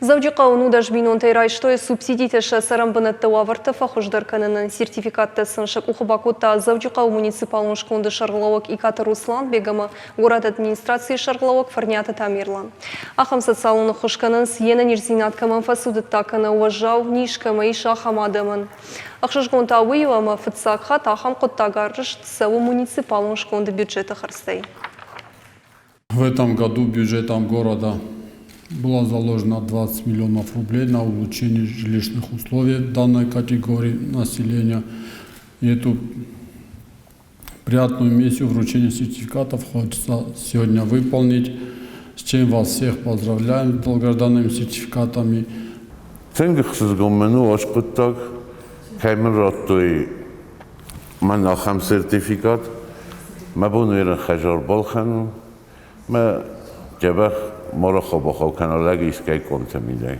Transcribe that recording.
Дзӕуджыхъӕуы 19 бинонтӕй райстой субсидитӕ сӕ цӕрӕнбынӕтты уавӕртӕ фӕхуыздӕр кӕнынӕн. Сертификаттӕ сын сӕ къухы бакодта Дзӕуджыхъӕуы муниципалон сконды сӕргълӕууӕг Икъаты Русланбег ӕмӕ горӕты администрацийы сӕргълӕууӕг Фӕрниаты Тамерлан. Ахӕм социалон ӕххуыс кӕнынц, йе нӕниздзинад кӕмӕн фӕцудыдта кӕнӕ уӕззау низ кӕмӕ ис, ахӕм адӕмӕн. Ӕхсызгон та уый у, ӕмӕ фыццаг хатт ахӕм хъуыддаг арӕзт цӕуы муниципалон сконды бюджеты хӕрдзтӕй. В этом году бюджетом города было заложено 20 миллионов рублей на улучшение жилищных условий данной категории населения. И эту приятную миссию вручения сертификатов хочется сегодня выполнить, с чем вас всех поздравляем с долгожданными сертификатами. Тынг ӕхсызгон мын у ӕскъуыддаг, кӕй мын радтой мӕн ахӕм сертификат. Мӕ бон у ерын хӕдзар балхӕнын, мӕ дзӕбӕх морохо-бохо кӕнӕ лӕг искӕй къонты мидӕг.